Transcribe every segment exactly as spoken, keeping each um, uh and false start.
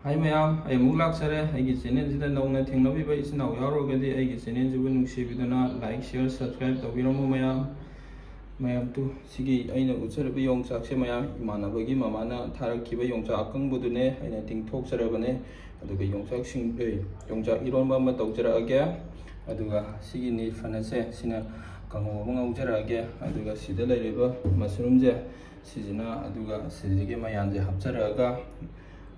ꯍꯥꯏ ꯃꯌꯥꯝ, ꯑꯩ ꯑꯃꯨꯛ ꯂꯥꯛꯆꯔꯦ꯫ ꯑꯩꯒꯤ ꯆꯦꯅꯦꯜꯁꯤꯗ ꯅꯧꯅ ꯊꯦꯡꯅꯕꯤꯕ ꯏꯆꯤꯟ ꯏꯅꯥꯎ ꯌꯥꯎꯔꯒꯗꯤ ꯑꯩꯒꯤ ꯆꯦꯅꯦꯜꯁꯤꯕꯨ ꯅꯨꯡꯁꯤꯕꯤꯗꯨꯅ like, share, subscribe ꯇꯧꯕꯤꯔꯝꯃꯨ ꯃꯌꯥꯝ꯫ ꯃꯌꯥꯝ ꯇꯨ, ꯁꯤꯒꯤ ꯑꯩꯅ ꯎꯠꯆꯔꯤꯕ ꯌꯣꯡꯆꯥꯛꯁꯦ ꯃꯌꯥꯝ ꯏꯃꯥꯟꯅꯕꯒꯤ ꯃꯃꯥꯅ ꯊꯥꯔꯛꯈꯤꯕ ꯌꯣꯡꯆꯥꯛ ꯑꯀꯪꯕꯗꯨꯅꯦ꯫ ꯑꯩꯅ ꯇꯤꯡꯊꯣꯛꯆꯔꯕꯅꯦ꯫ ꯑꯗꯨꯒ ꯌꯣꯡꯆꯥꯛꯁꯤꯡ, ꯑꯦ, ꯌꯣꯡꯆꯥꯛ ꯏꯔꯣꯟꯕ ꯑꯃ ꯇꯧꯖꯔꯛꯑꯒꯦ꯫ ꯑꯗꯨꯒ ꯁꯤꯒꯤ ꯅꯤꯔꯐꯅꯁꯦ ꯁꯤꯅ ꯀꯥꯡꯉꯧ ꯑꯃ ꯉꯧꯖꯔꯛꯑꯒꯦ꯫ ꯑꯗꯨꯒ ꯁꯤꯗ ꯂꯩꯔꯤꯕ ꯃꯁꯔꯨꯝꯁꯦ ꯁꯤꯁꯤꯅ, ꯑꯗꯨꯒ ꯁꯤꯁꯤꯒꯤ ꯃꯌꯥꯟꯁꯦ ꯍꯥꯞꯆꯔꯛꯑꯒ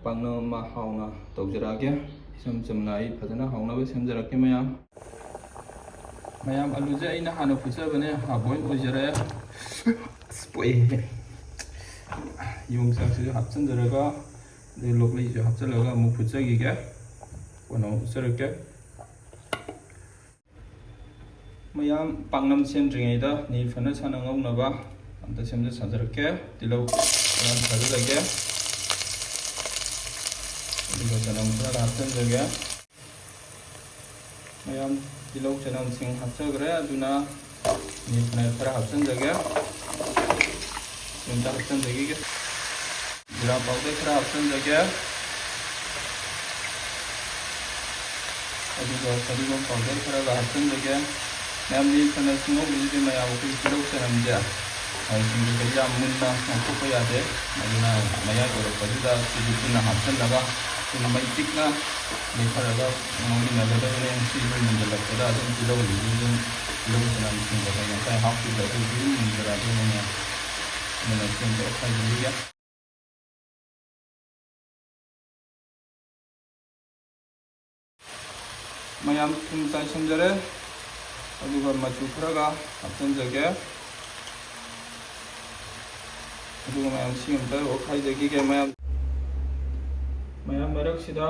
ꯄꯥꯛꯅꯝ ꯑꯃ ꯍꯥꯎꯅ ꯇꯧꯖꯔꯛꯑꯒꯦ꯫ ꯏꯆꯝ ꯆꯝꯅ ꯑꯩ ꯐꯖꯅ ꯍꯥꯎꯅꯕ ꯁꯦꯝꯖꯔꯛꯀꯦ ꯃꯌꯥꯝ꯫ ꯃꯌꯥꯝ, ꯑꯂꯨꯁꯦ ꯑꯩꯅ ꯍꯥꯟꯅ ꯐꯨꯠꯆꯕꯅꯦ, half boil ꯑꯣꯏꯖꯔꯦ꯫ ꯑꯁ, ꯄꯣꯛꯑꯦꯍꯦ꯫ ꯌꯣꯡꯆꯥꯛꯁꯤꯁꯨ ꯍꯥꯞꯆꯤꯟꯖꯔꯒ, ꯑꯗꯩ ꯂꯣꯛꯂꯩꯁꯨ ꯍꯥꯞꯆꯤꯜꯂꯒ ꯑꯃꯨꯛ ꯐꯨꯠꯆꯈꯤꯒꯦ꯫ ꯀꯣꯟꯅ ꯑꯃꯨꯛ ꯐꯨꯠꯆꯔꯛꯀꯦ꯫ ꯃꯌꯥꯝ, ꯄꯥꯛꯅꯝ ꯁꯦꯝꯗ꯭ꯔꯤꯉꯩꯗ ꯅꯤꯔꯐꯅꯁ ꯍꯥꯟꯅ ꯉꯧꯅꯕ ꯑꯝꯇ ꯁꯦꯝꯖ ꯁꯥꯖꯔꯛꯀꯦ꯫ ꯇꯤꯜꯍꯧ ꯈꯔ ꯊꯥꯖꯤꯜꯂꯒꯦ꯫ ꯑꯗꯨꯒ ꯆꯅꯝ ꯈꯔ ꯍꯥꯞꯆꯤꯟꯖꯒꯦ꯫ ꯃꯌꯥꯝ, ꯇꯤꯜꯍꯧ ꯆꯅꯝꯁꯤꯡ ꯍꯥꯞꯆꯈ꯭ꯔꯦ꯫ ꯑꯗꯨꯅ ꯅꯤꯔꯐꯅꯁ ꯈꯔ ꯍꯥꯞꯆꯤꯟꯖꯒꯦ꯫ ꯁꯤꯝꯇ ꯍꯥꯞꯆꯤꯟꯖꯈꯤꯒꯦ꯫ ꯖꯤꯔꯥ powder ꯈꯔ ꯍꯥꯞꯆꯤꯟꯖꯒꯦ꯫ ꯑꯗꯨꯒ ꯐꯗꯤꯒꯣꯝ powder ꯈꯔꯒ ꯍꯥꯞꯆꯤꯟꯖꯒꯦ꯫ ꯃꯌꯥꯝ, ꯅꯤꯔꯐꯅꯁ ꯉꯧꯕꯁꯤꯗꯤ ꯃꯌꯥꯝ ꯑꯩꯈꯣꯏꯒꯤ ꯇꯤꯜꯍꯧ ꯆꯅꯝꯁꯦ, ꯑ, ꯁꯤꯡꯗꯨ ꯀꯩꯁꯨ ꯌꯥꯝ ꯃꯨꯟꯅ ꯉꯧꯊꯣꯛꯄ ꯌꯥꯗꯦ꯫ ꯑꯗꯨꯅ ꯃꯌꯥꯏ ꯑꯣꯏꯔꯛꯄꯁꯤꯗ ꯁꯤꯁꯨ ꯄꯨꯟꯅ ꯍꯥꯞꯆꯤꯜꯂꯒ ꯑꯩꯈꯣꯏꯒꯤ ꯃꯩ ꯄꯤꯛꯅ ꯂꯩꯊꯔꯒ ꯉꯧꯃꯤꯟꯅꯒꯗꯕꯅꯦ꯫ ꯁꯤꯁꯨ ꯃꯨꯟꯖꯜꯂꯛꯄꯗ ꯑꯗꯨꯝ ꯇꯤꯜꯍꯧꯁꯤꯁꯨ ꯑꯗꯨꯝ, ꯇꯤꯜꯍꯧ ꯆꯅꯝꯁꯤꯡꯗꯣ ꯑꯩ ꯉꯁꯥꯏ ꯍꯥꯞꯈꯤꯕꯗꯣ ꯑꯗꯨꯁꯨ ꯑꯗꯨꯝ ꯃꯨꯟꯖꯔꯛꯑꯗꯣꯏꯅꯦ꯫ ꯑꯗꯨꯅ ꯁꯤꯝꯇ ꯑꯣꯠꯈꯥꯏꯖꯤꯟꯕꯤꯒꯦ꯫ ꯃꯌꯥꯝ, ꯊꯨꯝ ꯆꯥꯏꯁꯤꯟꯖꯔꯦ꯫ ꯑꯗꯨꯒ ꯃꯆꯨ ꯈꯔꯒ ꯍꯥꯞꯆꯤꯟꯖꯒꯦ꯫ ꯑꯗꯨꯒ ꯃꯌꯥꯝ, ꯁꯤ ꯑꯃꯇ ꯑꯣꯠꯈꯥꯏꯖꯈꯤꯒꯦ ꯃꯌꯥꯝ꯫ ꯃꯌꯥꯝ, ꯃꯔꯛꯁꯤꯗ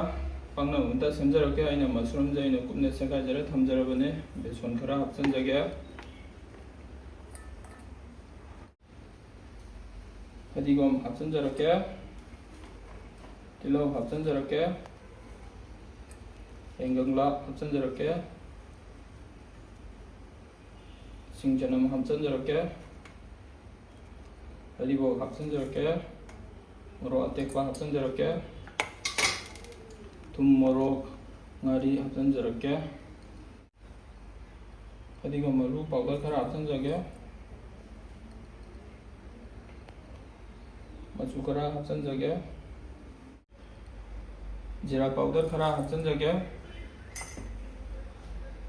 ꯄꯥꯛꯅꯝ ꯑꯃꯇ ꯁꯦꯝꯖꯔꯛꯀꯦ꯫ ꯑꯩꯅ ꯃꯁꯔꯨꯝꯁꯦ ꯑꯩꯅ ꯀꯨꯞꯅ ꯁꯦꯒꯥꯏꯖꯔ ꯊꯝꯖꯔꯕꯅꯦ꯫ ꯕꯦꯁꯣꯟ ꯈꯔ ꯍꯥꯞꯆꯤꯟꯖꯒꯦ꯫ ꯐꯗꯤꯒꯣꯝ ꯍꯥꯞꯆꯤꯟꯖꯔꯛꯀꯦ꯫ ꯇꯤꯜꯍꯧ ꯍꯥꯞꯆꯤꯟꯖꯔꯛꯀꯦ꯫ ꯌꯥꯏꯉꯪꯂꯥ ꯍꯥꯞꯆꯤꯟꯖꯔꯛꯀꯦ꯫ ꯁꯤꯡ ꯆꯅꯝ ꯍꯥꯞꯆꯤꯟꯖꯔꯛꯀꯦ꯫ ꯐꯗꯤꯒꯣꯝ ꯍꯥꯞꯆꯤꯟꯖꯔꯛꯀꯦ꯫ ꯃꯣꯔꯣꯛ ꯑꯇꯦꯛꯄ ꯍꯥꯞꯆꯤꯟꯖꯔꯛꯀꯦ꯫ ꯊꯨꯝ, ꯃꯣꯔꯣꯛ, ꯉꯥꯔꯤ ꯍꯥꯞꯆꯤꯟꯖꯔꯛꯀꯦ꯫ ꯐꯗꯤꯒꯣꯝ ꯃꯔꯨ ꯄꯥꯎꯗꯔ ꯈꯔ ꯍꯥꯞꯆꯤꯟꯖꯒꯦ꯫ ꯃꯆꯨ ꯈꯔ ꯍꯥꯞꯆꯤꯟꯖꯒꯦ꯫ ꯖꯤꯔꯥ ꯄꯥꯎꯗꯔ ꯈꯔ ꯍꯥꯞꯆꯤꯟꯖꯒꯦ꯫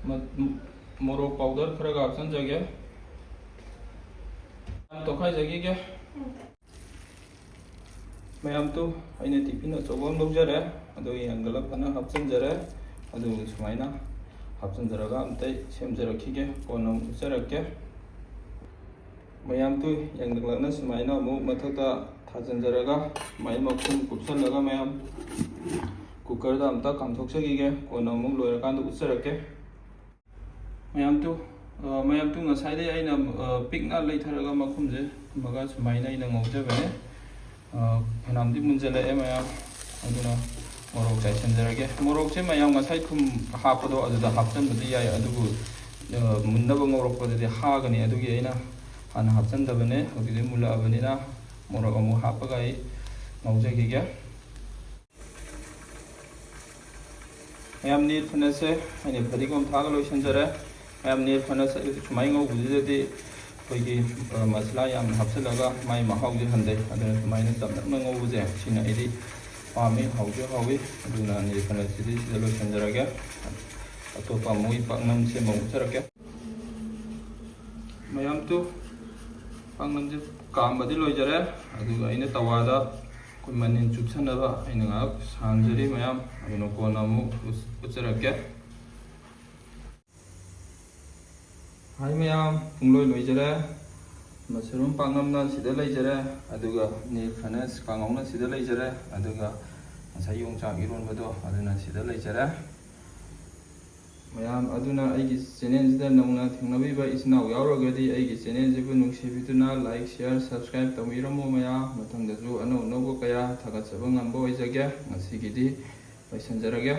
ꯃ-, ꯃꯣꯔꯣꯛ ꯄꯥꯎꯗꯔ ꯈꯔꯒ ꯍꯥꯞꯆꯤꯟꯖꯒꯦ꯫ ꯇꯣꯠꯈꯥꯏꯖꯈꯤꯒꯦ꯫ ꯃꯌꯥꯝ ꯇꯨ, ꯑꯩꯅ ꯇꯤꯐꯤꯟ ꯑꯆꯧꯕ ꯑꯃ ꯂꯧꯖꯔꯦ꯫ ꯑꯗꯣ ꯌꯦꯡꯒꯠꯂ ꯐꯅ ꯍꯥꯞꯆꯤꯟꯖꯔꯦ꯫ ꯑꯗꯨ ꯁꯨꯃꯥꯏꯅ ꯍꯥꯞꯆꯤꯟꯖꯔꯒ ꯑꯝꯇ ꯁꯦꯝꯖꯔꯛꯈꯤꯒꯦ꯫ ꯀꯣꯟꯅ ꯑꯃꯨꯛ ꯎꯠꯆꯔꯛꯀꯦ꯫ ꯃꯌꯥꯝ ꯇꯨ, ꯌꯦꯡꯂꯛꯂꯛꯅ ꯁꯨꯃꯥꯏꯅ ꯑꯃꯨꯛ ꯃꯊꯛꯇ ꯊꯥꯖꯤꯟꯖꯔꯒ ꯃꯩ ꯃꯈꯨꯝ ꯀꯨꯞꯁꯜꯂꯒ ꯃꯌꯥꯝ ꯀꯨꯀꯔꯗ ꯑꯝꯇ ꯀꯥꯝꯊꯣꯛꯆꯈꯤꯒꯦ꯫ ꯀꯣꯟꯅ ꯑꯃꯨꯛ ꯂꯣꯏꯔꯀꯥꯟꯗ ꯎꯠꯆꯔꯛꯀꯦ꯫ ꯃꯌꯥꯝ ꯇꯨ, ꯑ, ꯃꯌꯥꯝ ꯇꯨ, ꯉꯁꯥꯏꯗꯩ ꯑꯩꯅ, ꯑ, ꯄꯤꯛꯅ ꯂꯩꯊꯔꯒ ꯃꯈꯨꯝꯁꯦ ꯊꯝꯃꯒ ꯁꯨꯃꯥꯏꯅ ꯑꯩꯅ ꯉꯧꯖꯕꯅꯦ꯫ ꯑ, ꯐꯅꯌꯥꯝꯗꯤ ꯃꯨꯟꯖꯜꯂꯛꯑꯦ ꯃꯌꯥꯝ, ꯑꯗꯨꯅ ꯃꯣꯔꯣꯛ ꯆꯥꯏꯁꯤꯟꯖꯔꯒꯦ꯫ ꯃꯣꯔꯣꯛꯁꯦ ꯃꯌꯥꯝ ꯉꯁꯥꯏ ꯊꯨꯝ ꯍꯥꯞꯄꯗꯣ ꯑꯗꯨꯗ ꯍꯥꯞꯆꯟꯕꯗꯤ ꯌꯥꯏ, ꯑꯗꯨꯕꯨ, ꯑ, ꯃꯨꯟꯅꯕ ꯉꯧꯔꯛꯄꯗꯗꯤ ꯍꯥꯒꯅꯤ, ꯑꯗꯨꯒꯤ ꯑꯩꯅ ꯍꯥꯟꯅ ꯍꯥꯞꯆꯟꯗꯕꯅꯦ꯫ ꯍꯧꯖꯤꯛꯇꯤ ꯃꯨꯜꯂꯛꯑꯕꯅꯤꯅ ꯃꯣꯔꯣꯛ ꯑꯃꯨꯛ ꯍꯥꯞꯄꯒ ꯑꯩ ꯉꯧꯖꯈꯤꯒꯦ꯫ ꯃꯌꯥꯝ ꯅꯤꯔ ꯐꯅꯁꯦ ꯑꯩꯅ ꯐꯗꯤꯒꯣꯝ ꯊꯥꯛꯑꯒ ꯂꯣꯏꯁꯤꯟꯖꯔꯦ꯫ ꯃꯌꯥꯝ ꯅꯤꯔ ꯐꯅꯁꯦ ꯁꯨꯃꯥꯏꯅ ꯉꯧꯕꯁꯤꯗꯗꯤ ꯑꯩꯈꯣꯏꯒꯤ, ꯑ, ꯃꯁꯂꯥ ꯌꯥꯝꯅ ꯍꯥꯞꯆꯤꯜꯂꯒ ꯃꯥꯏ ꯃꯍꯥꯎꯁꯦ ꯍꯟꯊꯩ꯫ ꯑꯗꯨꯅ ꯁꯨꯃꯥꯏꯅ ꯆꯝꯂꯞꯅ ꯉꯧꯕꯁꯦ ꯁꯤꯅ ꯑꯩꯗꯤ ꯄꯥꯝꯃꯤ, ꯍꯥꯎꯁꯨ ꯍꯥꯎꯋꯤ꯫ ꯑꯗꯨꯅ ꯅꯤꯔ ꯐꯅꯁꯤꯗꯤ ꯁꯤꯗ ꯂꯣꯏꯁꯤꯟꯖꯔꯒꯦ꯫ ꯑꯇꯣꯞꯄ ꯑꯃꯨꯛ ꯄꯥꯛꯅꯝ ꯁꯦꯝꯕ ꯑꯃꯨꯛ ꯎꯠꯆꯔꯛꯀꯦ꯫ ꯃꯌꯥꯝ ꯇꯨ, ꯄꯥꯛꯅꯝꯁꯦ ꯀꯥꯝꯕꯗꯤ ꯂꯣꯏꯖꯔꯦ꯫ ꯑꯗꯨꯒ ꯑꯩꯅ ꯇꯋꯥꯗ ꯑꯩꯈꯣꯏ ꯃꯅꯤꯟ ꯆꯨꯞꯁꯟꯅꯕ ꯑꯩꯅ ꯉꯥꯏꯍꯥꯛ ꯁꯥꯍꯟꯖꯔꯤ ꯃꯌꯥꯝ꯫ ꯑꯗꯨꯅ ꯀꯣꯟꯅ ꯑꯃꯨꯛ ꯎꯠ-, ꯎꯠꯆꯔꯛꯀꯦ꯫ ꯍꯥꯏ ꯃꯌꯥꯝ, ꯄꯨꯡꯂꯣꯏ ꯂꯣꯏꯖꯔꯦ꯫ ꯃꯁꯔꯨꯝ ꯄꯥꯛꯅꯝꯅ ꯁꯤꯗ ꯂꯩꯖꯔꯦ, ꯑꯗꯨꯒ ꯅꯤꯔ ꯐꯅꯁ ꯀꯥꯡꯉꯧꯅ ꯁꯤꯗ ꯂꯩꯖꯔꯦ, ꯑꯗꯨꯒ ꯉꯁꯥꯏ ꯌꯣꯡꯆꯥꯛ ꯏꯔꯣꯟꯕꯗꯣ ꯑꯗꯨꯅ ꯁꯤꯗ ꯂꯩꯖꯔꯦ꯫ ꯃꯌꯥꯝ ꯑꯗꯨꯅ ꯑꯩꯒꯤ ꯆꯦꯅꯦꯜꯁꯤꯗ ꯅꯧꯅ ꯊꯦꯡꯅꯕꯤꯕ ꯏꯆꯤꯟ ꯏꯅꯥꯎ ꯌꯥꯎꯔꯒꯗꯤ ꯑꯩꯒꯤ ꯆꯦꯅꯦꯜꯁꯤꯕꯨ ꯅꯨꯡꯁꯤꯕꯤꯗꯨꯅ like, share, subscribe ꯇꯧꯕꯤꯔꯝꯃꯨ ꯃꯌꯥꯝ꯫ ꯃꯊꯪꯗꯁꯨ ꯑꯅꯧ ꯑꯅꯧꯕ ꯀꯌꯥ ꯊꯥꯒꯠꯆꯕ ꯉꯝꯕ ꯑꯣꯏꯖꯒꯦ꯫ ꯉꯁꯤꯒꯤꯗꯤ ꯂꯣꯏꯁꯤꯟꯖꯔꯒꯦ꯫